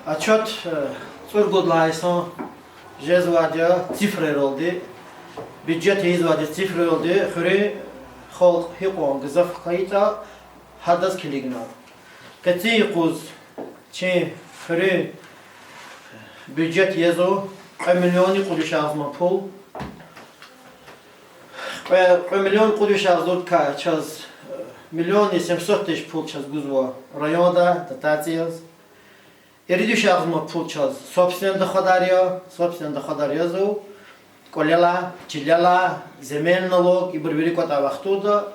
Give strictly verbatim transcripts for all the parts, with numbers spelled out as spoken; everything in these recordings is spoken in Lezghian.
Отчёт, э, цӀуругуд лагьай йисан жезвайди я цифрайралди, бюджет ийизвайди цифрайралди, хуьруьн халкь гьикьван гзаф хьайитӀа, гьадаз килигна. Къенин юкъуз чи хуьруьн бюджет язва кьве миллионни кьуд вишни агъзур ман пул. Кьве, кьве миллион кьуд вишни агъзурдикай чаз, э, миллионни семьсот тыщ пул чаз гузва райондай дотация яз. Ирид вишни агъзур ман пул чаз собственный доходар я, собственный доходар язва кӀвалелай, чилелай, земельный налог, ибур вири кӀватӀай вахтунда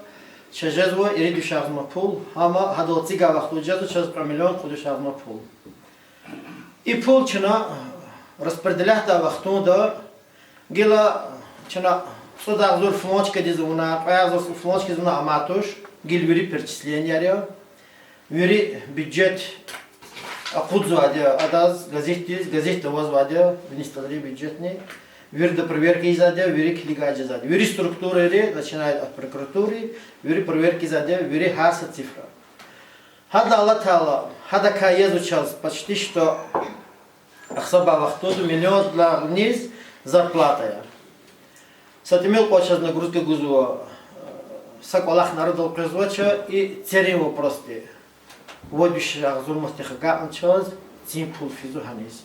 чаз жезва ирид вишни агъзур ман пул, гьам гьадал эцигай вахтунда жезва чаз кьве миллион кьуд вишни агъзур ман пул. И пул чна распределятьдай вахтунда гила чна цӀуд агъзур фланчкадиз авуна, кьве агъзур фланчкадиз авуна амай туш, гила вири перечислениеяр я. Вири бюджет акъудзавайди я адаз, газетдиз, газетда авазвайди я, виниз тадри бюджетни. Вирида проверка ийизвайди я, вири килигайди жезвайди я. Вири структурайри, начиная от прокуратуры, вири проверка ийизвайди я, вири гьар са цифра. Гьадалай алатайла, гьадакай язва чаз почти что ахсабай вахтунда миллиондилай виниз зарплатаяр. Са тӀимил кьван чаз нагрузка гузва, са кӀвалахни арадал къвезвач, и церин вопросди. Вад виш агъзур мастихъ агакьна чаз цин пул физва гьаниз.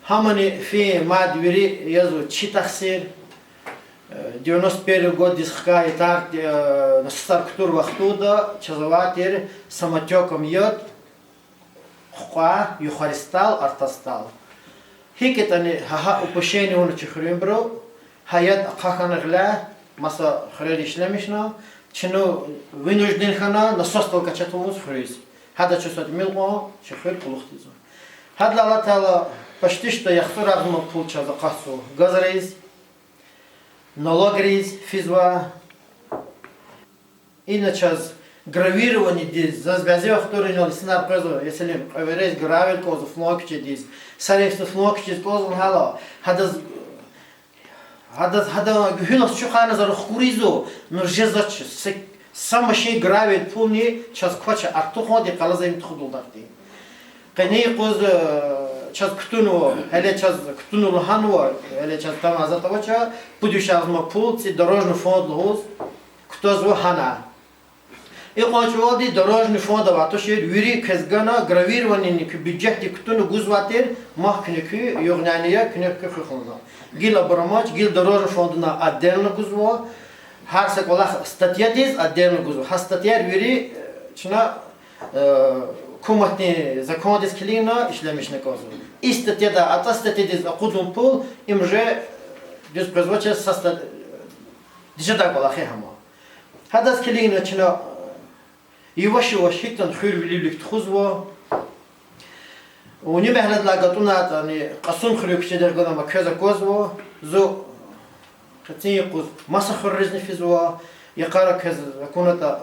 Гьамани фин мад вири язва чи тахсир, девяносто первый годдиз хкай ятар, э, насосар кутур вахтунда чаз авай тир самотёком яд, хъукьвай, юхариз тал, артаз тал. ГьикӀ ятӀани гьа, гьа упущение авуна чи хуьруьнбуру, гьа яд ахъа хьана гъиляй, маса хуьрера ишлемишна, чна вынужден хьана насосдал качать авуниз хуьруьз. Гьада чун са тӀимил кьван чи хуьр кьулухъ тийизва. Гьадалай алатайла почти что яхцӀур агъзур ман пул чаз акъатзава газриз, налогриз физва. Ина чаз гравированиедиз, заз бязи вахтара инал инсанар къвезва, если кьве верес гравий кӀанзава флан куьчедиз, са верес флан куьчедиз кӀанзава гьала, гьадаз, гьадаз, гьада гуьгьуьлаз чухъайна за рухкур ийизва, ну жезвач, са, са машин гравий пулни чаз квач, артухунди къалаза им тухудалди. Къенин юкъуз, э, чаз кутунва, гьеле чаз кутунва лагьанва, гьеле чаз тамаза тавача, пуд виш агъзур ман пул цӀи дорожный фонд лугьуз кутазва гьана. Икьван чӀавалди дорожный фонд авай тушир, вири квез гана, гравированиени куь бюджетдик кутуна гузвай тир, мах куьне куь югъняни я, куьне куь хуьх лугьузва. Гила абур амач, гила дорожный фондуна отдельно гузва, гьар са кӀвалах статьядиз отдельно гузва. Гьа статьяяр вири, э, чна, э, гьукуматдин закондиз килигна ишлемишна кӀанзава. И статьядай атӀа статьядиз акъудун пул, им уже, э, дуьз къвезвач, са ста-, дижедай кӀвалах я гьам. Гьадаз килигна чна, э, яваш-яваш гьикӀ ятӀани хуьр вилик-вилик тухузва. Уни мягьледилай гатӀунайтӀани, Кьасумхуьруьн куьчедихъ ганва, квез аквазва, зун къенин юкъуз маса хуьреризни физва, йикъара квез акунатӀа,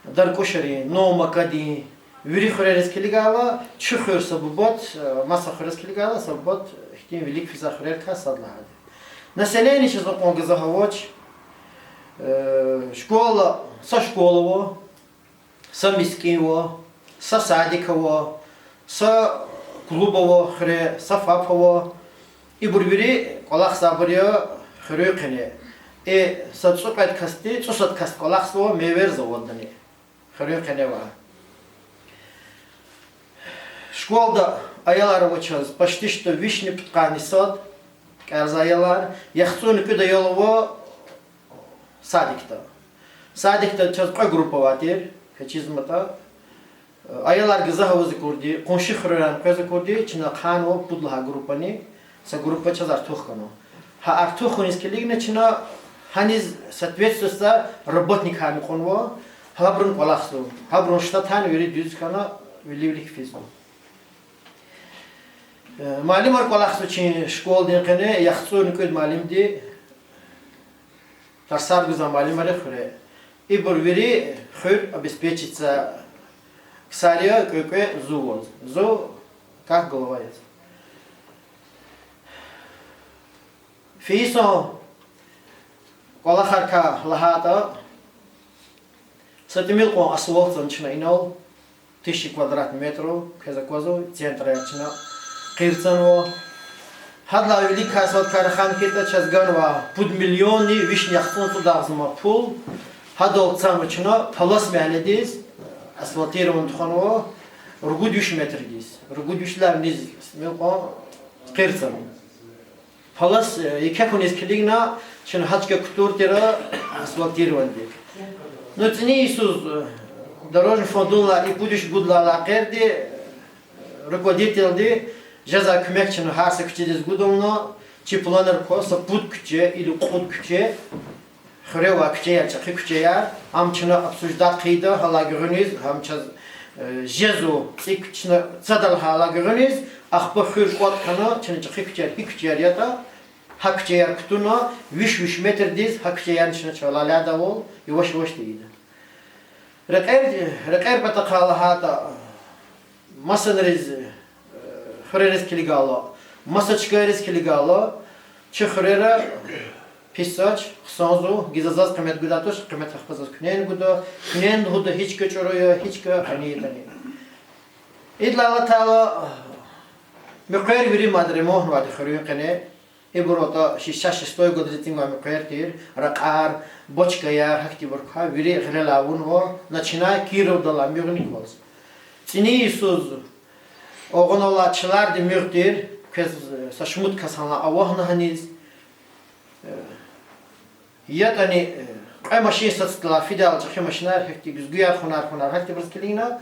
Даркьушарин, Новомакадин, вири хуьрериз килигайла, чи хуьр са бубад, э, маса хуьрез килигайла, са бубад ихьтин вилик физвай хуьрерикай сад лагьайди. Население чаз акьван гзаф авач, э, школа, са школа ава, са мискӀин ава, са садик ава, са клуб ава хуьре, са ФАП ава. Ибур вири кӀвалахзавайбур я хуьруьн къене. Э, са цӀикьвед касди цӀусад касди кӀвалахзава мевер заводдани. Хуьруьн къене ава. Школада аялар ава чаз почти что вишни пудкъанни сад, кӀелзавай аялар, яхцӀурни кӀуьд аял ава садикда. Садикда чаз кьве группа авай тир, квез чизватӀа. Аялар гзаф аваз акурди, къунши хуьрерани къвез акурди, чна ахъайнава пуд лагьай группани, са группа чаз артух хьанва. Гьа артух хьуниз килигна чна гьаниз соответствующий работникарни кьунва, гьабурун кӀвалахзава, гьабурун штатарни вири дуьз хьана, вилик-вилик физва. Э, муаллимар кӀвалахзава чи школадин къене, яхцӀурни кӀуьд муаллимди, тарсар гузвай муаллимар я хуьре. Ибур вири хуьр обеспечить ийизвай ксар я, кьве-кьве зун ава. Зун как глава я. Фейи йисан кӀвалахрикай лагьайтӀа, са тӀимил кьван асфальт цана чна инал. тыщи квадратный метров, квез аквазва, центраяр чна къирцанва. Гьадалай виликай сад кар хьана хьайитӀа, чаз ганва пуд миллионни вишни яхцӀурни цӀуд агъзур пул. Гьадал цанва чна Палас мягьледиз асфальтирование тухванва ругуд виш метрдиз. Ругуд вишдилай виниз мукьва къирцанва. Палас, э, еке хьуниз килигна, чна гьа чка кутур тир асфальтированидик. Ну, цӀинин йисуз, э, дорожный фондунилай и пуд виш гудалай алакъерди, э, руководительди жезвай куьмек чна гьар са куьчедиз гудална, чи планар ква са пуд куьче или кьуд куьче, хуьре авай куьчеяр, чӀехи куьчеяр, ам чна обсуждать хъийида, гьа алай гуьгъуьниз, гьам чаз, э, жезва, цӀи куьчна цадал гьа алай гуьгъуьниз, ахпа хуьр кӀватӀ хьана, чна чӀехи куьчеяр, гьи куьчеяр ятӀа, гьа куьчеяр кутуна, виш-виш метрдиз гьа куьчеярни чна чалалядавал, яваш-яваш тийида. Рекьер, рекьер патахъай лагьайтӀа, масанриз, э, хуьрериз килигайла, маса чкайриз килигайла, чи хуьрера пис сач, хъсанзава, гзаф заз къимет гудай туш, къимет ахпа заз куьнени гуда, куьнени лугьуда, гьи чка чӀуру я, гьи чка къени ятӀани. Идалай алатайла, муькъвер вири мад ремонтнавайди хуьруьн къене, ибур атӀа шестьдесят шестой годриз тӀуьнвай муькъвер тир, ракьар, бочкаяр, гьахьтинбур квай, вири гъилелай авунва, начиная Кировдалай муьгъни кваз. ЦӀинин йисуз агъунилай чилердин муьгъ тир, квез, э, са шумуд кас гьанлай авахьна гьаниз. Э, ятӀани, э, кьве машин сад-садалай фидайла чӀехи машинар, гьахьтин гуьзгуьяр хунар-хунар, гьахьтинбуруз килигна,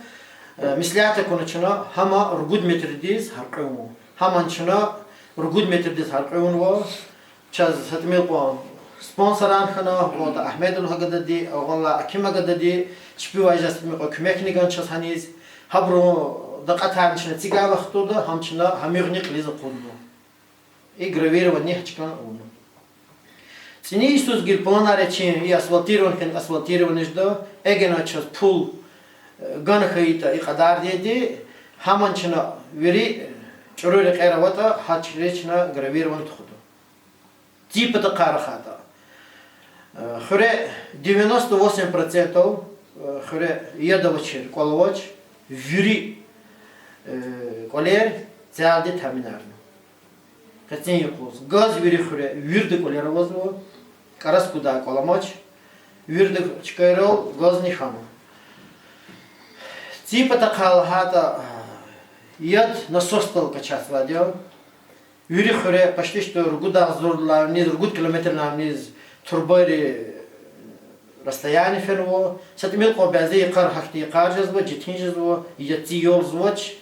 э, меслят акуна чна гьам ругуд метрдиз гьяркьуьнва. Гьамни чна ругуд метрдиз гьяркьуьнва. Чаз са тӀимил кьван спонсорар хьана, гъвалда Агьмедулгьа гадади, агъунилай Акима гадади, чпивай жез са тӀимил кьван куьмекни гана чаз гьаниз. Гьабурун дакьатарни чна эцигай вахтунда, гьам чна гьа муьгъни кьилиз акъудна. И гравирование гьа чкани авуна. ЦӀинин йисуз гила планар я чи и асфальтирование хьайитӀа, асфальтирование жеда, эгена чаз пул, э, гана хьайитӀа и кьадарди, гьамни чна вири, э, чӀуру рекьер аватӀа, гьа чкайриз чна гравирование тухуда. Цин патахъай рахайтӀа, э, хуьре девяносто восемь процентов, э, хуьре яд авачир кӀвал авач, вири, э, кӀвалер цялди таминарна. Къенин юкъуз газ вири хуьре, вирида кӀвалер авазва, кӀарас гудай кӀвал амач, вирида чкайрал газни хьана. Цин патахъай лагьайтӀа, яд насосдал качествайди я. Вири хуьре почти что ругуд агъзурдалай виниз, ругуд километрдилай виниз трубайри расстояние фенва. Са тӀимил кьван бязи йикъар, гьахьтин йикъар жезва, четин жезва, яд ци ялзавач.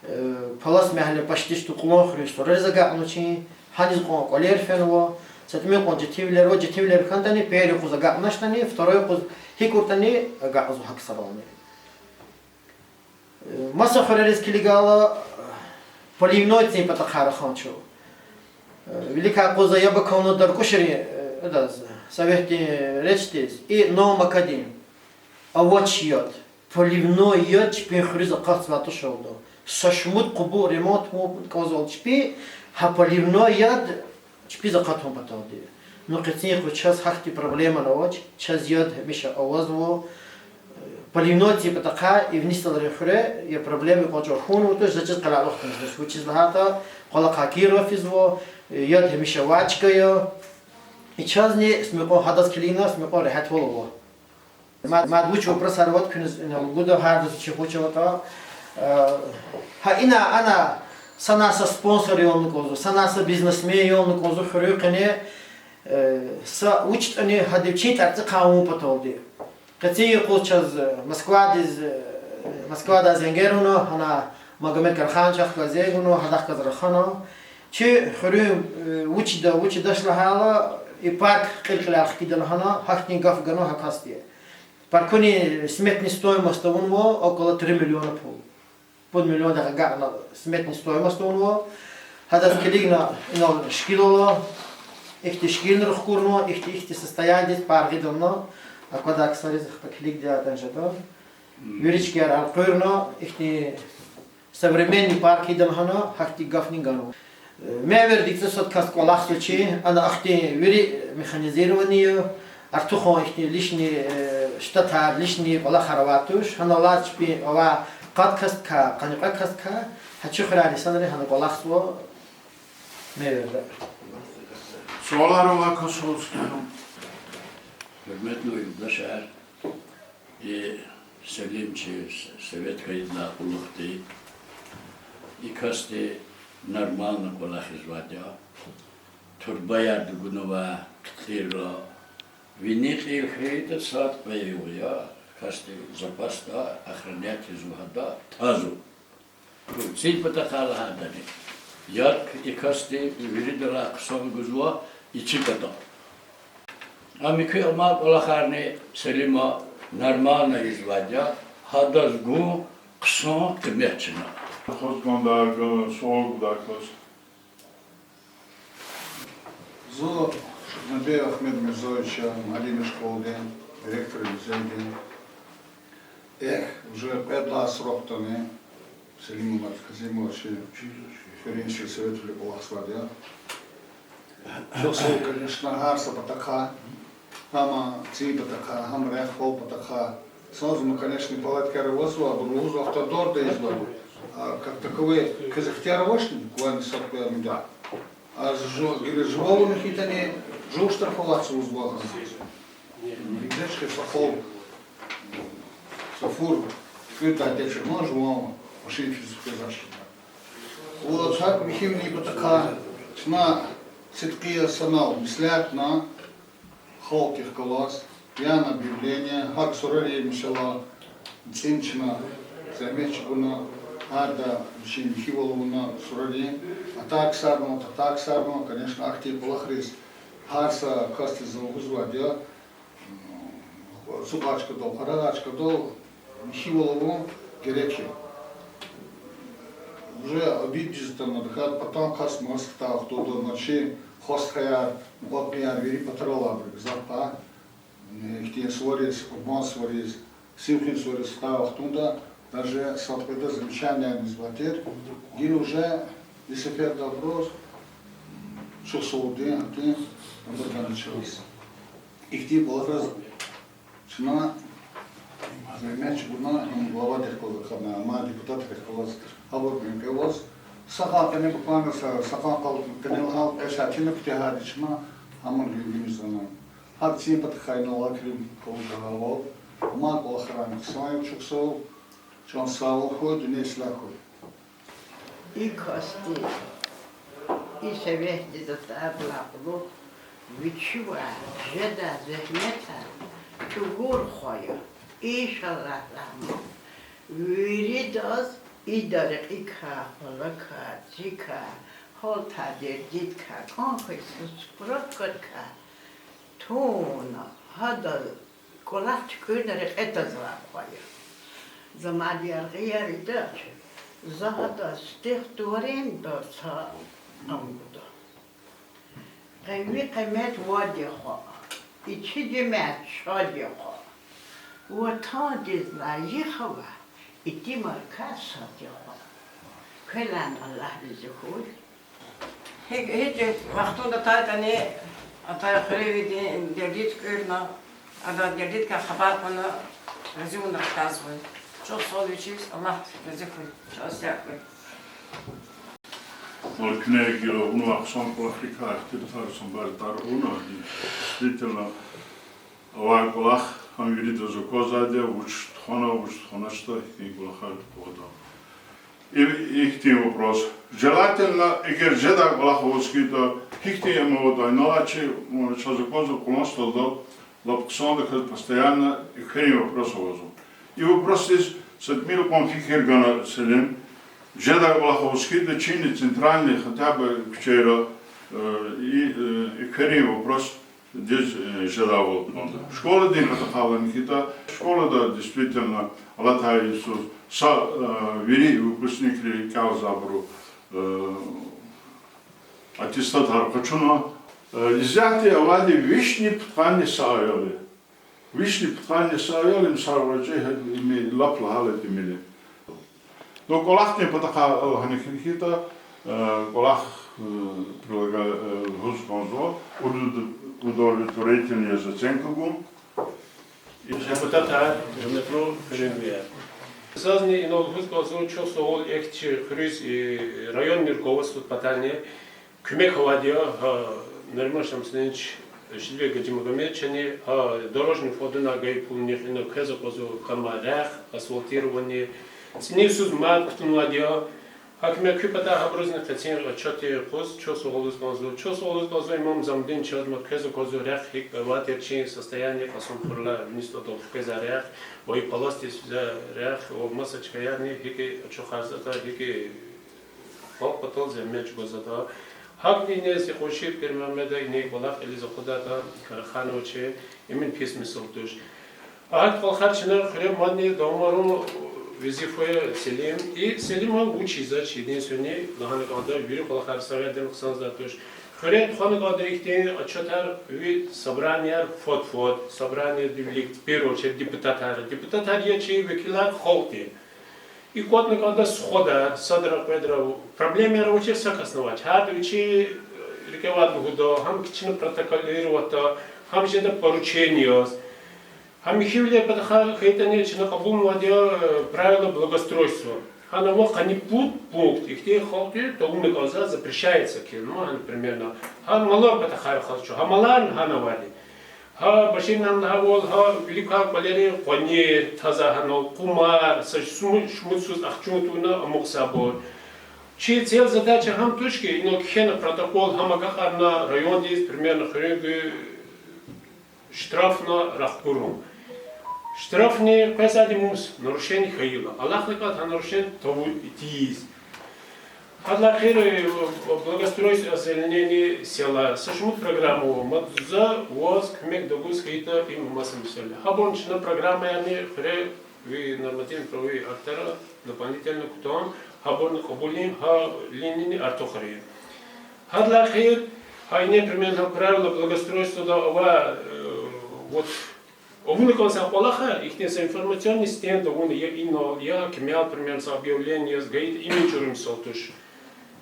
Э, Палас мягьле почти что кьулан хуьруьн сурариз агакьнавач, гьаниз кьван кӀвалер фенва. Са тӀимил кьван четинвилер ава, четинвилер хьанатӀани, пер юкъуз агакьначтӀани, второй юкъуз гьикӀ авуртӀани агакьзава гьа ксарални. Маса хуьрериз килигайла, поливной цин патахъай рахан чун. Виликай къуза яб акална Даркушрин, э, адаз, советдин речдиз, и Новомакадин авач яд. Поливной яд чпин хуьруьз акъатзавай тушалда. Са шумуд къубу ремонт авун кӀанзавалда чпи, гьа поливной яд чпиз акъатун паталди. Ну, къенин юкъуз чаз гьахьтин проблемани авач, чаз яд гьамиша авазва. Поливной цин патахъай Ивнисдалрин хуьре я проблема, кьван чӀур хьунва туш, заз чиз къалалух кунждаш. Вучиз лагьайтӀа, кьвалахъай Кирова физва, яд гьамиша авай чка я. И чазни са тӀимил кьван гьадаз килигна, са тӀимил кьван регьятвал ава. Мад, мад вуч вопросар аватӀа, куьниз инал гуда, гьардаз чи вуч аватӀа. Э, гьа ина, ана, санай са спонсор ялна кӀанзава, санай са бизнесмен ялна кӀанзава хуьруьн къене, э, са вучтӀани гьада вичин тӀварцӀихъай авун паталди. Къенин юкъуз чаз, э, Москвадиз, э, Москвадай зенгер авуна, гьана Магомед Кархановичахъ галаз зенгер авуна, гьадахъ галаз рахана. Чи хуьруьн, э, вучда, вучдач лагьайла, и парк кьил-кьилел хкида лагьана, гьахьтин гаф гана гьа касди. Паркунин сметный стоимость авунва около три миллиона пул. Пуд миллиондихъ агакьна сметный стоимость авунва. Гьадаз килигна инал шикил ала, ихьтин шикилар хкурнава, ихьтин, ихьтин состояниедиз парк ийида лагьана, аквадай ксариз ахпа килигдай атӀан жеда. Вири чкаяр элкъуьрна, ихьтин современный парк ийида лагьана, гьахьтин гафни гана. Мевер дицӀусад кас кӀвалахзава чи, ана ахьтин вири механизированный я, артухан ихьтин лишний, э, штатар, лишний кӀвалахар авай туш, гьана алаз чпин авай Къад касдикай, къанни кьве касдикай, гьа чи хуьряй инсанри гьана кӀвалахзава мейверда. Суалар авай кас ваз хьана. Гьуьрметлу юлдашар, и Селим чи с-, совет хьайидалай кьулухъди, и касди нормально кӀвалахзавайди я. Турбаяр дугунава, кьитӀирра. Вини кьил хьайитӀа, сад-кьве югъ я, касди запасда, охранять ийизва гьада, тазва. Цин патахъай лагьайтӀани, яд и касди виридалай хъсан гузва, и цин пата. Ам муькуь амай кӀвалахарни Селима нормально ийизвайди я, гьадаз гун хъсан къимет чна. Хозканда, суал гудай кас. Зун Шагьнабиев Агьмед Мирзоевич я, муаллим я школадин, директор я музейдин. Эхь, уже кьвед лагьай срокдани Селим Мамат Казимович чи хуьруьн сельсоветвиле кӀвалахзавайди я. Чухсагъул, конечно, гьар са патахъай, гьам цин патахъай, гьам рехъ-хвал патахъай. Санзама, конечно, неполадкаяр авазва, абур лугьуз вахтар дорда ийизвайди. А как таковой квез ихтияр авачни, буквально са-кьве муьдуьд. А жу-, гила жуван авуна хьайитӀани, жув штрафоватьзава лугьузва гьана. Гьикьван чӀехи са хвал, са фур туькӀуьрдай тече, жуван машин физ-, физвач. Вот гьакӀ михьивилин патахъай чна сидкьи я санал меслятна, халкьдихъ галаз яна объявление, гьакӀ сурарин, месела, цӀин чна зегьмет чӀугуна, гьарда вичин михьивал авуна сурарин, атай ксарни, татай ксарни, конечно, ахьтин кӀвалахриз гьар са касдиз за лугьузвайди я, цӀугъай чкадал, къарагъай чкадал михьивал авун герек я. Уже обиддиз атана, тахьайтӀа патан кас мас хтай вахтунда, мад чи хва-стхаяр, мукьва-кьилияр вири патарал алайбур я гзаф кьван. Ихьтин сувариз, Къурбан сувариз, сив хуьн сувариз хтай вахтунда, даже са кьведа замечаниени ийизвай тир, гила уже и сеферда абуруз чухсагъулдин гьатин абур гана чаз. Ихьтин кӀвалахриз чна зегьмет чӀугуна, им главадихъ галаз ахъайна, амма депутатрихъ галаз гьабур гуьн кӀеваз. Са гьа къене буквально са, са къан къал къене лагьана кьве сятина куьтягьайди чна гьамун гуьнгуьниз гъана. Гьа цин патахъай инал акрим калугавал, амай кӀвалахрани хъсан я, чухсагъул, чан сагъвал хьуй, дуьнья ислягь хьуй. И касди, и советдин затӀарилай кьулухъ вичивай жедай зегьметар чӀугур хва я. Иншаллагь рагьман. Виридаз ида рекьикай, хвалакай, цикай, гьалтай дердидкай, кӀан хьайи субботкадикай туна, гьадаз кӀвалах туькӀуьрна рекье тазвай хва я. За мад яргъияр ийидач, за гьадаз стхи тӀварунда са ам гуда. Къе ви къимет вад я хва, и чи жемят шад я хва. Ватандиз лайих авай итимар кас сад я хва. Квелай Аллагь рази хьуй. Гьи-, гьич вахтунда атайтӀани, атай хуьруьвидин дердиз куьрна, ада дердидикай хабар кьуна, рази авуна рахазва. Чухсагъул вичиз, Аллагь рази хьуй, чан сагъ хьуй. Валай куьне гила авунвай хъсан кӀвалахрикай ихтилатар, санбар тӀвар авуна, действительно, авай кӀвалах гьам виридаз аквазвайди я, вуч тухвана, вуч тухваначтӀа, ихьтин кӀвалахар тухвада. И, ихьтин вопрос. Желательно, эгер жедай кӀвалах аваз хьайитӀа, гьихьтин ам аватӀа, инал чи, м, чаз аквазва Къулан СтӀалдал лап хъсандаказ постоянно экверин вопрос авазва. И вопросдиз са тӀимил кьван фикир гана Селим. Жедай кӀвалах аваз хьайитӀа, чини центральный хотя бы куьчейра, э, и, э, экверин вопрос диз, э, жедайвал кьван. Школадин патахъай лагьана хьайитӀа, школада действительно алатай йисуз са, э, вири выпускникри кӀелзавайбуру, э, аттестатар къачуна, э, исятда авайди вишни пудкъанни са аял я. Вишни пудкъанни са аял я, им сагърачӀи, им лап лагьайла тӀимил я. Ну, кӀвалахдин патахъай лагьана хьайитӀа, э, кӀвалах, э, предлагаю, э, лугьуз кӀанзава, удовлетворительный я оценка гун. Депутатар, гьуьрметлу хуьруьнвияр. Зазни инал лугьуз кӀанзава, чухсагъул, эхь, чи хуьруьз, э, районный руководстводи патани куьмек авайди я, гьа, Нариман Шамсудинович, Шидве Гаджимагомедовичани, гьа, дорожный фондунай гайи пулунихъ инал квез аквазва кама рехъ, асфальтирование, цӀинин йисуз мад кутунвайди я. Гьа куьмек куь патай гьабурузни къенин отчётдин юкъуз чухсагъул лугьуз кӀанзава. Чухсагъул лугьуз кӀанзава Имам Замудиновичазни, квез аквазва рехъ гьикӀ авайтир, чи состояние хъсан хьурла, виниз тӀвадал хквезвай рехъ, ва и полость физвай рехъ, ва маса чкаярни гьикӀ ачухарзаватӀа, гьикӀ халкь патал зегьмет чӀугвазватӀа. ГьакӀни иниз и къунши Пирмегьамеда иниз кӀвалах кьилиз акъудайтӀа, Карахановича, им пис мисал туш. Гьа кӀвалахар чна хуьре мадни давамарун везифа я Селим. И Селима вуч ийизвач, единственный, лагьана кӀанда, вири кӀвалахар сагъирдин хъсанзавайди туш. Хуьре тухвана кӀанда ихьтин отчётар, ви собранияр, фад-фад собранияди вилик, в первую очередь депутатар. Депутатар я чи векилар халкьдин. И кӀватӀна кӀанда сходар, садра-къведра, проблемаяр авачир са касни авач. Гьарда вичин, э, рикӀе авайди лугьуда, гьам чна протоколироватьда, гьам жеда поручение яз. Гьа михьивилер патахъай хьайитӀани чна кьабулнавайди я, э, правила благоустройства. Гьана ава къанни пуд пункт, ихьтин халкьди тавуна кӀанзава, запрещается кхьена, ну, гьана примерно. Гьа малар патахъай рахаз чун, гьа маларни гьана авайди. Гьа Баширан лагьайвал, гьа виликай кӀвалерин къванер таза гьанал, къумар, са шумуд, шумуд йисуз ахчун тавуна амукьзавайбур. Чи цель, задача гьам туш хьи, инал кхьена протокол, гьам агакьарна райондиз, примерно, хуьруьнви штрафна рахкурун. Штрафни къвезвайди мус, нарушение хьайила. Алахъна кӀанда гьа нарушение тавун тийиз. Гьадалай эхир, э, благоустройство, озеленение села, са шумуд программа ава, мад за ваз куьмек тагуз хьайитӀа, им маса месэла. Гьабурни чна программаярни хуьре, ви нормативно-правовые актара дополнительно кутан, гьабурни кьабулин, гьа линияни артухарин. Гьадалай эхир, гьа ине, примерно, гьа правила благоустройствода ава, э, вот, авуна кӀанзавай кӀвалахар, ихьтин са информационный стенд авуна, я инал, я кимел, примерно, са объявление яз гайитӀа, им чӀуру мисал туш.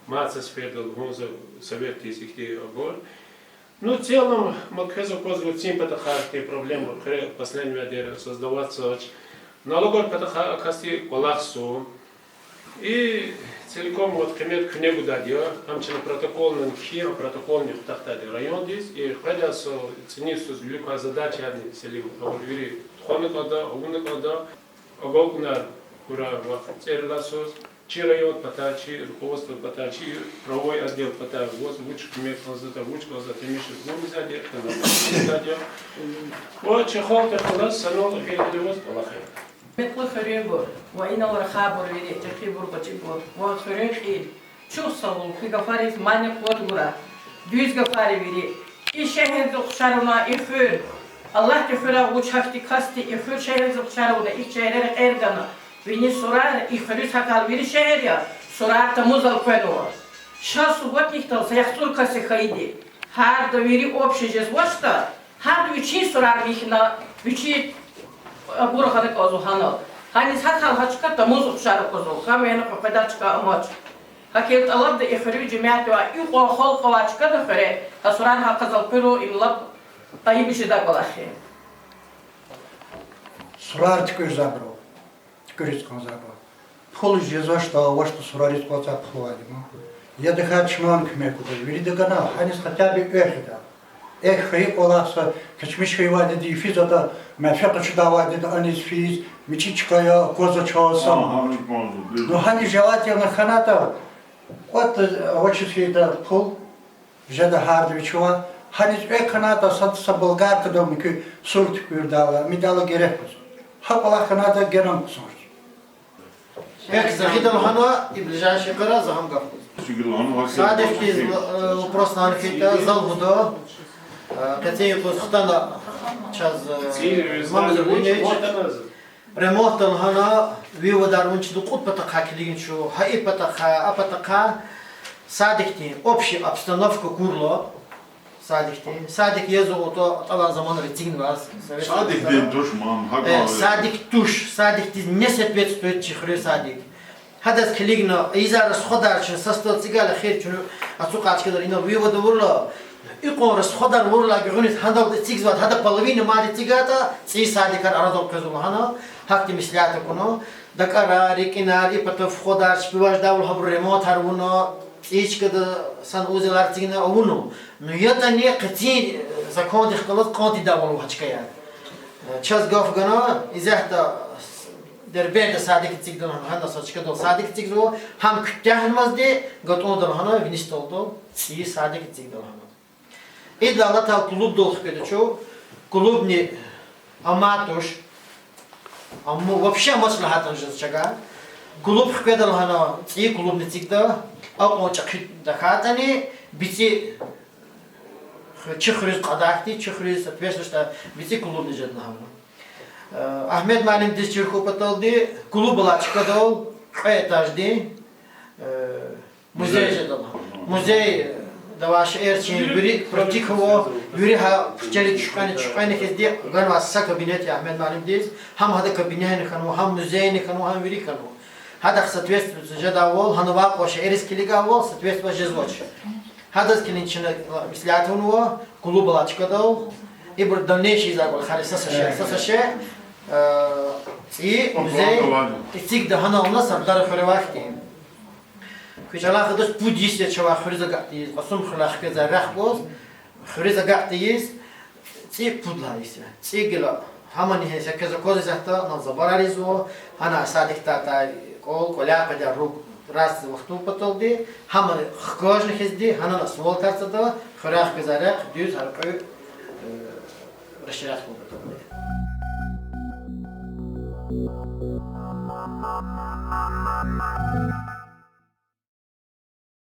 Мад са сеферда лугьун за, советдиз ихьтин абур. Ну, в целом, мад квез аквазва, цин патахъай ихьтин проблема хуьре последний вядер создаватьзавач. Налогар патахъай а касди кӀвалахзава. И целиком вот къимет куьне гудайди я, гьам чна протоколни кхьин, а протоколни хутахтайди райондиз, и къведай са цӀинин йисуз виликай задачаярни, Селим, абур вири тухвана кӀанда, авуна кӀанда, агалкьунар хьурай вахт цӀерилай йисуз, чи район патай, чи руководство патай, чи правовой отдел патай, ваз вуч куьмек кӀанзаватӀа, вуч кӀанзаватӀа, миша гумизади, кӀанзаватӀа. Ва чи халкьдихъ галаз санал гъил гъиле аваз кӀвалах я. Гьуьрметлу хуьруьнбур ва инал рахайбур вири, чӀехибур, гъвечӀибур ва хуьруьн кьил, чухсагъул, куь гафариз мани къуват гурай. Дуьз гафар я вири. И шегьердиз ухшар авуна и хуьр, Аллагьди хуьрай вуч гьахьтин касди и хуьр шегьердиз ухшар авуна, и шегьерда рекьер гана, вини сурар, и хуьруьз гьакӀ вири шегьер я, сурар тамуз элкъвенва. Ша субботникдал са яхцӀур кас я хьайиди. Гьарда вири общий жезвачтӀа, гьарда вичин сурар михьна, вичи абур гъана кӀанзава гьанал. Гьаниз гьахьал гьа чка тамуз ухшар аквазва, гьам яна къекъведай чка амач. ГьакӀ хьайила тӀалабда и хуьруьн жемятдивай, икьван халкь авай чкада хуьре гьа сурар гьакьваз элкъуьрун, им лап айиб жедай кӀвалах я. Сурар туькӀуьрзавайбуру, туькӀуьриз кӀанзавайбур. Пул жезвачтӀа, авачтӀа сурариз кӀватӀзавай пул авайди ман. Я тахьайтӀа чна куьмек гуда, вирида гана, гьаниз хотя бы эхь ийида. Эхь хьайи кӀвалах са кечмиш хьайивайди я, физватӀа, менфят къачудайвайди я аниз физ, мичӀи чка я, аквазвач са. Ну, гьаниз желательно хьанатӀа, кӀватӀ авачиз хьайитӀа пул, жеда гьарда вичивай, гьаниз эхь хьанатӀа, сад са болгаркадал муькуь сур туькӀуьрдайла, мидайла герек гузва. Гьа кӀвалах хьанатӀа генани хъсан жезва. Эхь, за гъидал гьана, и ближайший йикъара за гьам гаф гузва. Садикдиз, э, вопрос лагьана хьайитӀа, за лугьуда, э, къенин юкъуз хтана чаз, э, Мамед Рабинович. Ремонтдал гьана, выводар вун чна кьуд патахъай килигна чун, гьа и патахъай, а патахъай, садикдин общий обстановка курла, садикдин, садик язва ото атӀалай заманра эцигнаваз, советский Садикдин туш, мам, гьакӀ, э, садик туш, садикдиз не соответствует чи хуьруьн садик. Гьадаз килигна, ийизвай расходар чна сад-садал эцигайла, хер, чна ацукьай чкадал инал вывод авурла, икьван расходар авурла, гуьгъуьниз гьадалди эцигзавайди, гьадан половина мад эцигайтӀа, цӀийи садикар арадал къвезва лагьана, гьахьтин меслят акуна. ДакӀарар, рикӀинар, и пата входар чпивай жедайвал гьабуру ремонтар авуна, цӀийи чкада санузелар эцигна авуна. Ну, ятӀани къенин закондихъ галаз кьан тийидайвал ава гьа чкаяр. Чаз гаф гана, исятда Дербентда садик эцигда лагьана, гьана са чкадал садик эцигзава, гьам куьтягьнамазди гатӀунда лагьана, виниз талдал цӀийи садик эцигда лагьана. Идалай алатай клубдал хкведа чун, клубни амай туш, амма вообще амач лагьайтӀани жез чага. Клуб хкведа лагьана, цӀийи клубни эцигда, акьван чӀехи тахьайтӀани, бицӀи ху-, чи хуьруьз кьадай хьтин, чи хуьруьз соответствующий бицӀи клубни жеда лагьана. Э, Агьмед муаллимдиз чир хьун паталди, клуб алай чкадал кьве этаждин, э, музей жеда лагьана. Музейда авай шейэр чи вири практика ава, вири гьа пуьрчериз чуькьвена, чуькьвена хьизди ганвай са кабинет я Агьмед муаллимдиз, гьам гьада кабинетни хьанва, гьам музейни хьанва, гьам вири хьанва. Гьадахъ соответствующий жедайвал, гьана авай кьван шейэриз килигайвал, соответствующий жезвач. Гьадаз килигна чна меслят авунва клуб алай чкадал, ибур дальнейший ийизвайвал, гьари са шей, са шей, э, цӀийи музей эцигда гьанална Сардар хуьре авай хьтин. Куь чӀалан хадаз пуд йис я чавай хуьруьз агакь тийиз, Кьасумхуьрелай хквезвай рехъ гваз, хуьруьз агакь тийиз, цӀи пуд лагьай йис я. ЦӀи гила гьамани гьа са квез аквазва исятда, анал забарар ийизва, гьана садикдай атай кӀвал, кӀваляй къведай руг, разница вахтун паталди, гьам хкажна хьизди, гьанал асфальтар цада, хуьряй хквезвай рехъ дуьз гьяркьуь, э, расширять хьун паталди.